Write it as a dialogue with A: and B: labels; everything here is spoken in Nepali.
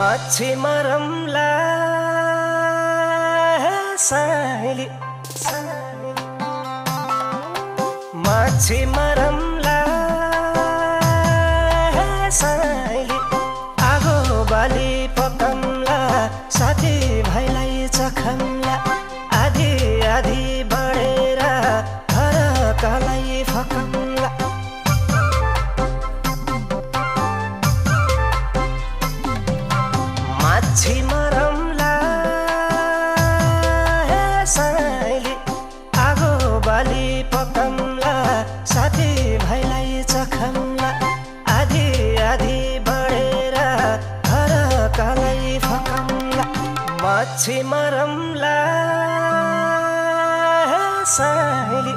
A: माछी मरमला साइली माछी मरमला साइली आगो बाली पकमला साथी भाइलाई चखमला आधी आधी बढेर फरकलाई फकमला माछी मरमला साइली आगो बाली पकमला साथी भाइलाई चखमला आधी आधी बढेर फरकलाई फकमला माछी मरमला साइली